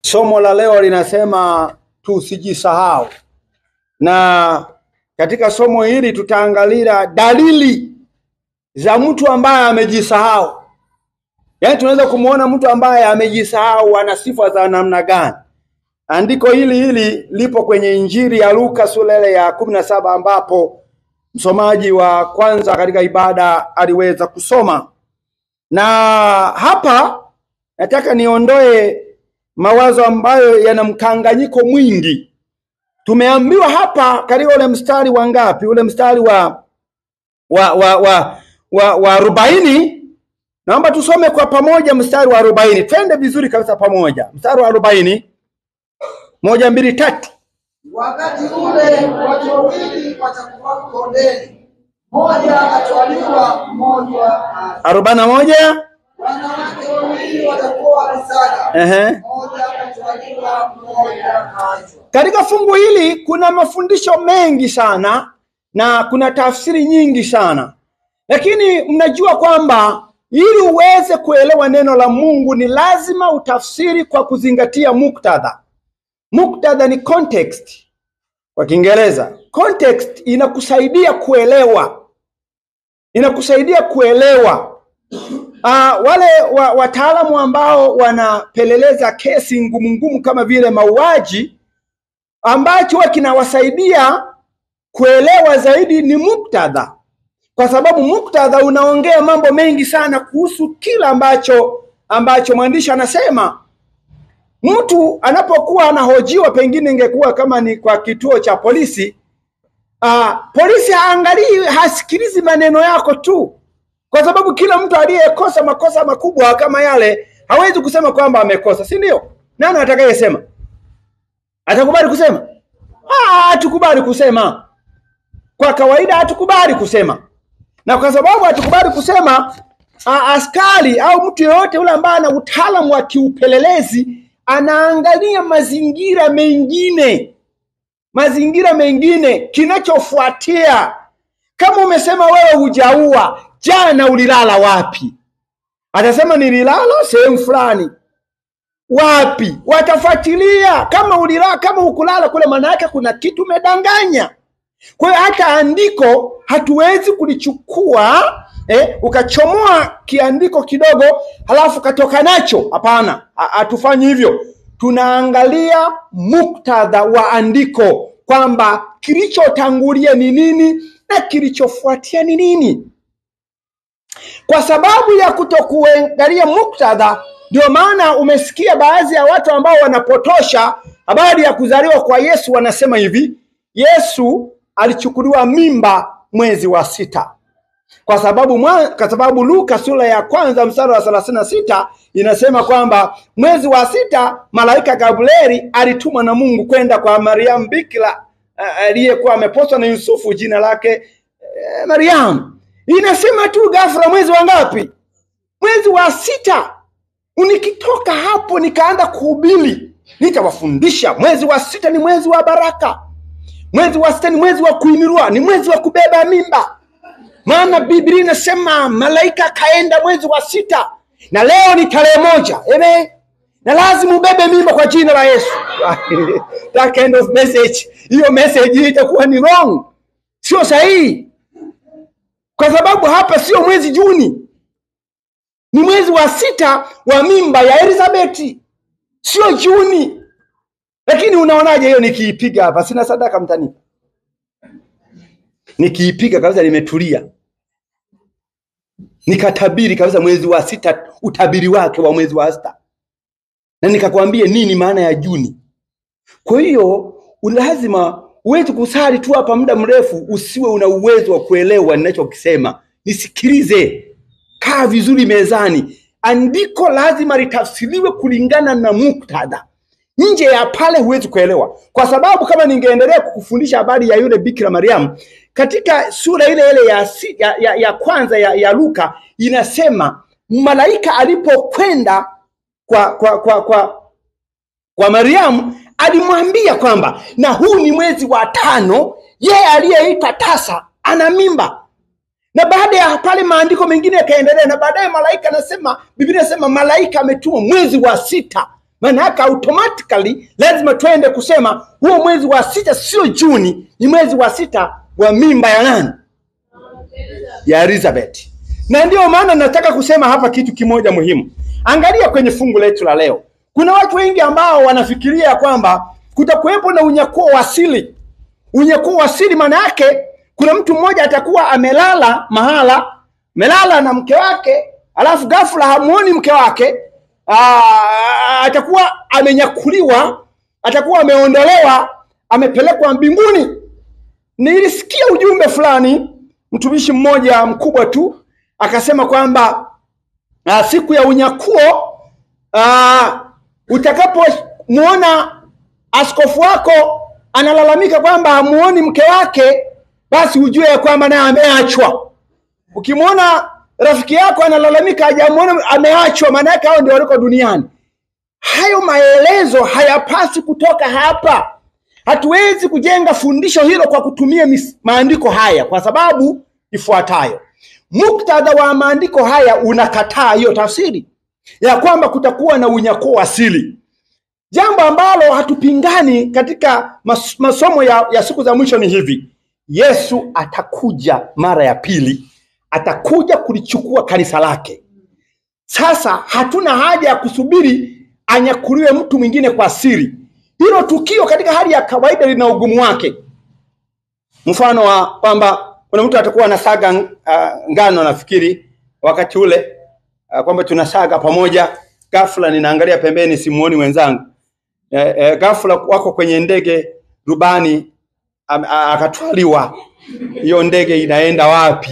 Somo la leo linasema tusijisahau, na katika somo hili tutaangalia dalili za mtu ambaye amejisahau. Yaani tunaweza kumuona mtu ambaye amejisahau ana sifa za namna gani. Andiko hili lipo kwenye Injili ya Luka sura ile ya 17 ambapo msomaji wa kwanza katika ibada aliweza kusoma. Na hapa nataka niondoe mawazo ambayo yana mkanganyiko mwingi. Tumeambiwa hapa katika ule mstari wa ngapi? Ule mstari wa 40. Naomba tusome kwa pamoja mstari wa 40. Twende vizuri kabisa pamoja. Mstari wa 40. 1, 2, 3. Wakati ule watu wawili watakuwa kondeni, mmoja atwaliwa, mmoja aachwa. 41. Wanawake wawili watakuwa wakisaga, mmoja atwaliwa, mmoja aachwa. Katika fungu hili kuna mafundisho mengi sana na kuna tafsiri nyingi sana. Lakini mnajua kwamba ili uweze kuelewa neno la Mungu ni lazima utafsiri kwa kuzingatia muktadha. Muktadha ni context kwa Kiingereza. Context inakusaidia kuelewa. Inakusaidia kuelewa. Wale wataalamu ambao wanapeleleza kesi ngumu ngumu kama vile mauaji, ambacho kinawasaidia kuelewa zaidi ni muktadha. Kwa sababu muktadha unaongea mambo mengi sana kuhusu kila ambacho mwandishi anasema. Mtu anapokuwa anahojiwa, pengine ingekuwa kama ni kwa kituo cha polisi, polisi haangalii, hasikilizi maneno yako tu. Kwa sababu kila mtu aliyekosa makosa makubwa kama yale hawezi kusema kwamba amekosa, si ndio? Nani atakayesema? Atakubali kusema? Hatukubali kusema. Kwa kawaida hatukubali kusema. Na kwa sababu hatukubali kusema, askari au mtu yeyote yule ambaye ana utaalamu wa kiupelelezi anaangalia mazingira mengine. Mazingira mengine kinachofuatia. Kama umesema wewe hujaua, jana ulilala wapi? Atasema nililala sehemu fulani. Wapi? Watafuatilia. Kama ulilala, kama hukulala kule, maana yake kuna kitu umedanganya. Kwa hiyo hata andiko hatuwezi kulichukua ukachomoa kiandiko kidogo halafu katoka nacho. Hapana, hatufanyi hivyo. Tunaangalia muktadha wa andiko kwamba kilichotangulia ni nini na kilichofuatia ni nini. Kwa sababu ya kutokuangalia muktadha, ndio maana umesikia baadhi ya watu ambao wanapotosha habari ya kuzaliwa kwa Yesu wanasema hivi: Yesu alichukuliwa mimba mwezi wa 6. Kwa sababu Luka sura ya 1 mstari wa 36 inasema kwamba mwezi wa 6 malaika Gabrieli alitumwa na Mungu kwenda kwa Mariam bikira aliyekuwa ameposwa na Yusufu, jina lake Mariam. Inasema tu ghafla mwezi wa ngapi? Mwezi wa 6. Unikitoka hapo nikaanza kuhubiri, nitawafundisha mwezi wa 6 ni mwezi wa baraka. Mwezi wa 6 ni mwezi wa kuinuliwa, ni mwezi wa kubeba mimba. Maana Biblia inasema malaika kaenda mwezi wa 6 na leo ni tarehe 1. Amen. Na lazima ubebe mimba kwa jina la Yesu. That kind of message, hiyo message itakuwa ni wrong. Sio sahihi. Kwa sababu hapa sio mwezi Juni. Ni mwezi wa 6 wa mimba ya Elizabeth. Sio Juni. Lakini unaonaje hiyo nikiipiga hapa? Sina sadaka mtanipa. Nikiipiga kabisa nimetulia. Nikatabiri kabisa mwezi wa 6, utabiri wake wa mwezi wa 6. Na nikakwambia nini maana ya Juni. Kwa hiyo lazima uweze kusali tu hapa muda mrefu usiwe una uwezo wa kuelewa ninachokisema. Nisikilize. Kaa vizuri mezani. Andiko lazima litafsiriwe kulingana na muktadha. Nje ya pale huwezi kuelewa. Kwa sababu kama ningeendelea kukufundisha habari ya yule Bikira Mariam, katika sura ile ile ya kwanza ya Luka inasema malaika alipokwenda kwa Mariam alimwambia kwamba na huu ni mwezi wa 5, yeye aliyeitwa tasa ana mimba. Na baada ya pale maandiko mengine yakaendelea, na baadaye malaika anasema, Biblia inasema malaika ametumwa mwezi wa 6. Maana yake automatically lazima twende kusema huo mwezi wa sita sio Juni, ni mwezi wa sita wa mimba ya nani? Ya Elizabeth. Na ndio maana nataka kusema hapa kitu kimoja muhimu. Angalia kwenye fungu letu la leo. Kuna watu wengi ambao wanafikiria kwamba kutakuwepo na unyakuo wa asili. Unyakuo wa asili maana yake kuna mtu mmoja atakuwa amelala mahala, amelala na mke wake, alafu ghafla hamuoni mke wake, atakuwa amenyakuliwa, atakuwa ameondolewa, amepelekwa mbinguni. Nilisikia ujumbe fulani, mtumishi mmoja mkubwa tu akasema kwamba siku ya unyakuo, utakapomuona askofu wako analalamika kwamba hamuoni mke wake, basi ujue ya kwamba naye ameachwa. Ukimuona rafiki yako analalamika hajamuona, ameachwa, maana yake hao ndio waliko duniani. Hayo maelezo hayapasi kutoka hapa. Hatuwezi kujenga fundisho hilo kwa kutumia maandiko haya kwa sababu ifuatayo. Muktadha wa maandiko haya unakataa hiyo tafsiri ya kwamba kutakuwa na unyakuo asili. Jambo ambalo hatupingani katika masomo ya siku za mwisho ni hivi: Yesu atakuja mara ya pili, atakuja kulichukua kanisa lake. Sasa hatuna haja ya kusubiri anyakuliwe mtu mwingine kwa siri. Hilo tukio katika hali ya kawaida lina ugumu wake. Mfano wa kwamba kuna mtu atakuwa anasaga ngano, nafikiri wakati ule kwamba tunasaga pamoja, ghafla ninaangalia pembeni simuoni mwenzangu. Ghafla wako kwenye ndege, rubani akatwaliwa. Hiyo ndege inaenda wapi?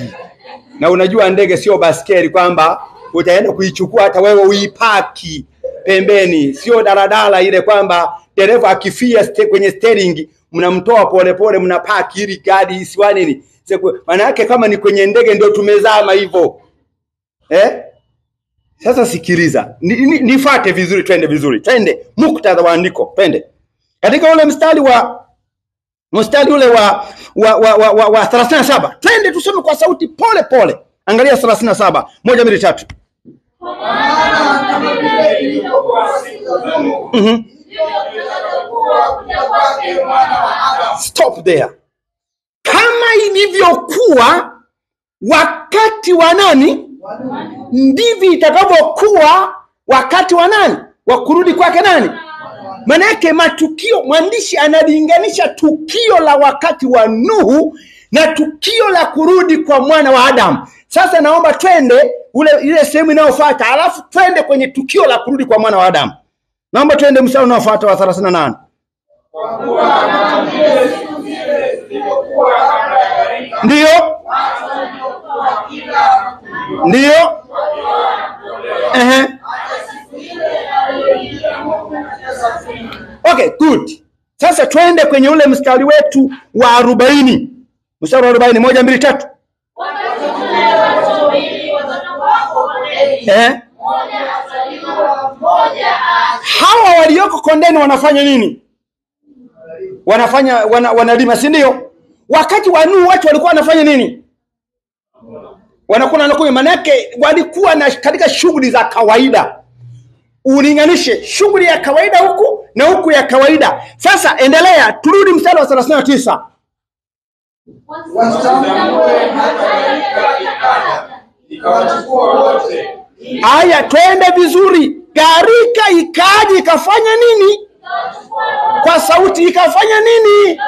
Na unajua ndege sio baskeli kwamba utaenda kuichukua hata wewe uipaki pembeni, sio daladala ile kwamba dereva akifia kwenye steering mnamtoa polepole mnapaki ili gari isiwa nini. Maana yake kama ni kwenye ndege ndio tumezama hivyo. Sasa sikiliza, nifuate vizuri, twende vizuri. Twende muktadha wa andiko, twende. Katika ule mstari ule wa 37. Twende tusome kwa sauti pole pole. Angalia 37, 1 2 3. Kwa maana kama vile ilivyokuwa siku za Nuhu, ndivyo itakavyokuwa kuja kwake Mwana wa Adamu. Stop there. Kama ilivyokuwa wakati wa nani, ndivyo itakavyokuwa wakati wa nani? Wa kurudi kwake nani? Maana yake matukio, mwandishi analinganisha tukio la wakati wa Nuhu na tukio la kurudi kwa mwana wa Adamu. Sasa naomba twende ile sehemu inayofuata, alafu twende kwenye tukio la kurudi kwa mwana wa Adamu. Naomba twende mstari unaofuata wa 38. Kwa kuwa kama vile siku zile zilivyokuwa kabla ya gharika, Ndiyo, watu walivyokuwa wakila na kunywa, ndiyo. wakioa na kuolewa, Ehe. hata siku ile aliyoingia Nuhu katika safina. Okay, good. Sasa twende kwenye ule mstari wetu wa 40. Mstari wa 40, 1 2 3. Wakati ule watu wawili watakapokuwa kondeni, mmoja ataliwa, mmoja aachwe. Hawa walioko kondeni wanafanya nini? Wanafanya wanalima, si ndio? Wakati wa Nuhu watu walikuwa wanafanya nini? Wanakula na kunywa. Maana yake walikuwa na katika shughuli za kawaida. Ulinganishe shughuli ya kawaida huku na huku ya kawaida. Sasa endelea, turudi mstari wa 39. Wasitambue hata gharika ikaja, ikawachukua wote. Aya, twende vizuri. Gharika ikaja ikafanya nini? Kwa sauti ikafanya nini?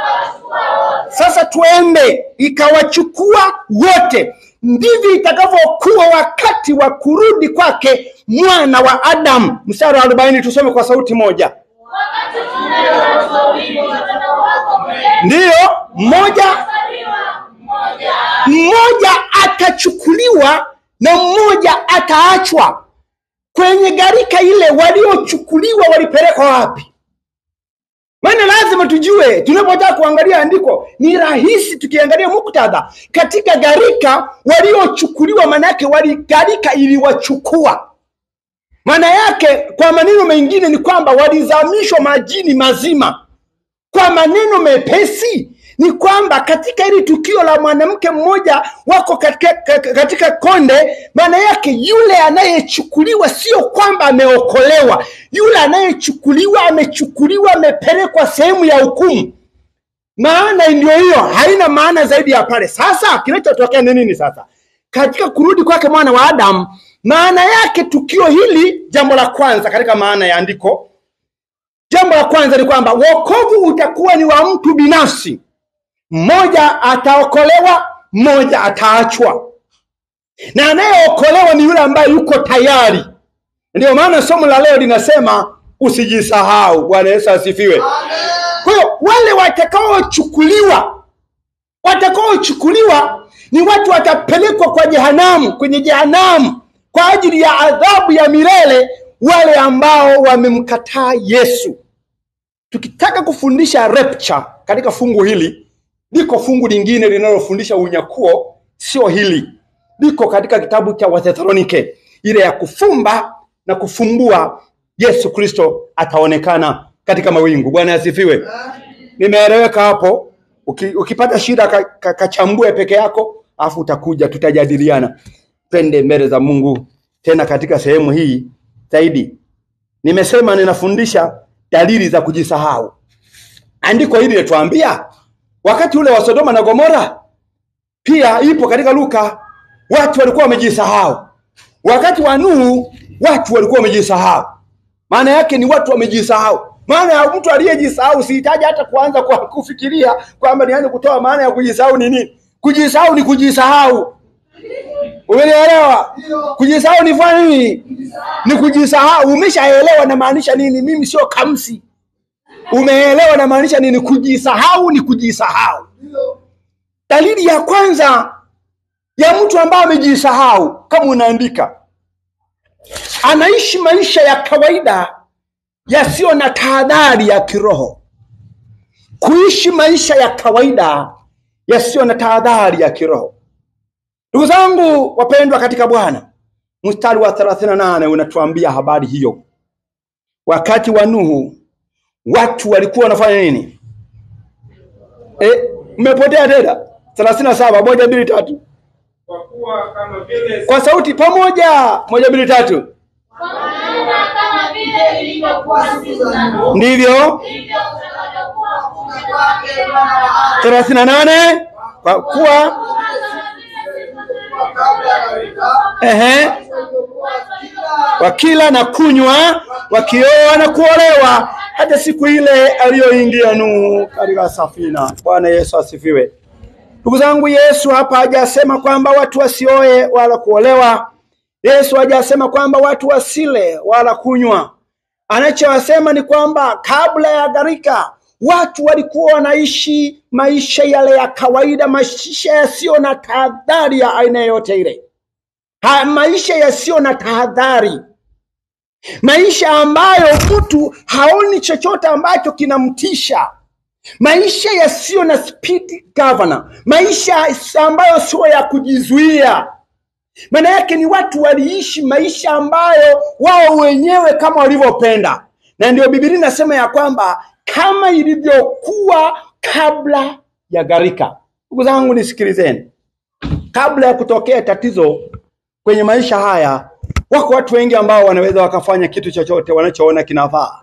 Sasa tuende, ikawachukua wote. Ndivyo itakavyokuwa wakati wa kurudi kwake mwana wa Adamu. Mstari wa 40 tusome kwa sauti moja. Wakati ule watu wawili watakapokuwa kondeni, Ndiyo, mmoja ataliwa, mmoja aachwe. mmoja atachukuliwa na mmoja ataachwa. Kwenye gharika ile waliochukuliwa walipelekwa wapi? Maana lazima tujue, tunapotaka kuangalia andiko ni rahisi tukiangalia muktadha. Katika gharika waliochukuliwa, maana yake gharika iliwachukua. Maana yake kwa maneno mengine ni kwamba walizamishwa majini mazima. Kwa maneno mepesi Ni kwamba katika hili tukio la mwanamke mmoja wako katika konde, maana yake yule anayechukuliwa sio kwamba ameokolewa. Yule anayechukuliwa amechukuliwa, amepelekwa sehemu ya hukumu. Maana ndio hiyo, haina maana zaidi ya pale. Sasa kinachotokea ni nini sasa? Katika kurudi kwake mwana wa Adamu, maana yake tukio hili, jambo la kwanza katika maana ya andiko, jambo la kwanza ni kwamba wokovu utakuwa ni wa mtu binafsi. Mmoja ataokolewa, mmoja ataachwa. Na anayeokolewa ni yule ambaye yuko tayari. Ndio maana somo la leo linasema usijisahau. Bwana Yesu asifiwe. Kwa hiyo wale watakaochukuliwa ni watu watapelekwa kwa jehanamu, kwenye jehanamu kwa ajili ya adhabu ya milele, wale ambao wamemkataa Yesu. Tukitaka kufundisha rapture katika fungu hili, liko fungu lingine linalofundisha unyakuo, sio hili. Liko katika kitabu cha Wathesalonike, ile ya kufumba na kufumbua, Yesu Kristo ataonekana katika mawingu. Bwana asifiwe. Nimeeleweka hapo? Ukipata shida kachambue peke yako, afu utakuja tutajadiliana. Twende mbele za Mungu tena katika sehemu hii zaidi. Nimesema ninafundisha dalili za kujisahau. Andiko hili linatuambia wakati ule wa Sodoma na Gomora, pia ipo katika Luka, watu walikuwa wamejisahau. Wakati wa Nuhu watu walikuwa wamejisahau. Maana yake ni watu wamejisahau. Maana ya mtu aliyejisahau, sihitaji hata kuanza kwa kufikiria kwamba nianze kutoa maana ya kujisahau ni nini. Kujisahau ni kujisahau. Umenielewa? Kujisahau ni fanya nini? Ni kujisahau. Umeshaelewa na maanisha nini? Mimi sio kamsi. Umeelewa na maanisha nini? Kujisahau ni kujisahau. Dalili ya kwanza ya mtu ambaye amejisahau, kama unaandika, anaishi maisha ya kawaida yasiyo na tahadhari ya kiroho. Kuishi maisha ya kawaida yasiyo na tahadhari ya kiroho. Ndugu zangu wapendwa katika Bwana, mstari wa 38 unatuambia habari hiyo. Wakati wa Nuhu watu walikuwa wanafanya nini? Mmepotea tena. 37 1 2 3. Kwa kuwa kama vile kwa sauti pamoja, 1 2 3. Kwa maana kama vile ilivyokuwa siku za Nuhu, ndivyo ndivyo kutakavyokuwa kuja kwake Mwana wa Adamu. 38 kwa kuwa wakila na kunywa, wakioa na kuolewa, hata siku ile aliyoingia Nuhu katika safina. Bwana Yesu asifiwe. Ndugu zangu, Yesu hapa hajasema kwamba watu wasioe wala kuolewa. Yesu hajasema kwamba watu wasile wala kunywa. Anachosema ni kwamba kabla ya gharika watu walikuwa wanaishi maisha yale ya kawaida, maisha yasiyo na tahadhari ya aina yoyote ile. Maisha yasiyo na tahadhari, maisha ambayo mtu haoni chochote ambacho kinamtisha, maisha yasiyo na speed governor, maisha ambayo sio ya kujizuia. Maana yake ni watu waliishi maisha ambayo wao wenyewe kama walivyopenda, na ndio Biblia inasema ya kwamba kama ilivyokuwa kabla ya gharika. Ndugu zangu nisikilizeni, kabla ya kutokea tatizo kwenye maisha haya, wako watu wengi ambao wanaweza wakafanya kitu chochote wanachoona kinafaa.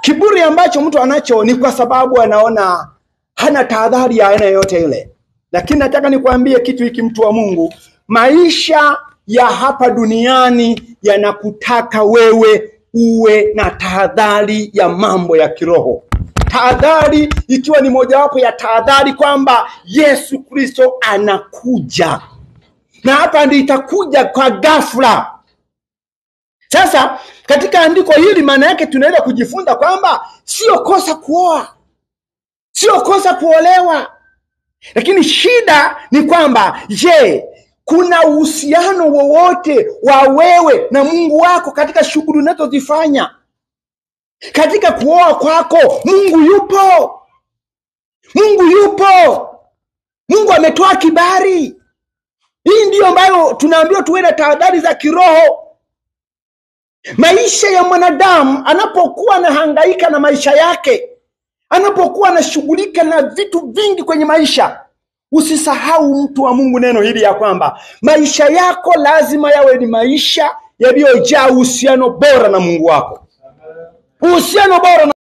Kiburi ambacho mtu anacho ni kwa sababu anaona hana tahadhari ya aina yoyote ile. Lakini nataka nikwambie kitu hiki, mtu wa Mungu, maisha ya hapa duniani yanakutaka wewe uwe na tahadhari ya mambo ya kiroho. Tahadhari ikiwa ni mojawapo ya tahadhari kwamba Yesu Kristo anakuja, na hapa ndiyo itakuja kwa ghafla. Sasa katika andiko hili maana yake tunaweza kujifunza kwamba sio kosa kuoa, sio kosa kuolewa, lakini shida ni kwamba je, kuna uhusiano wowote wa wewe na Mungu wako katika shughuli unazozifanya? Katika kuoa kwako Mungu yupo, Mungu yupo, Mungu ametoa kibali. Hii ndiyo ambayo tunaambiwa tuwe na tahadhari za kiroho. Maisha ya mwanadamu anapokuwa anahangaika na maisha yake, anapokuwa anashughulika na vitu vingi kwenye maisha, usisahau mtu wa Mungu neno hili ya kwamba maisha yako lazima yawe ni maisha yaliyojaa uhusiano bora na Mungu wako, uhusiano bora na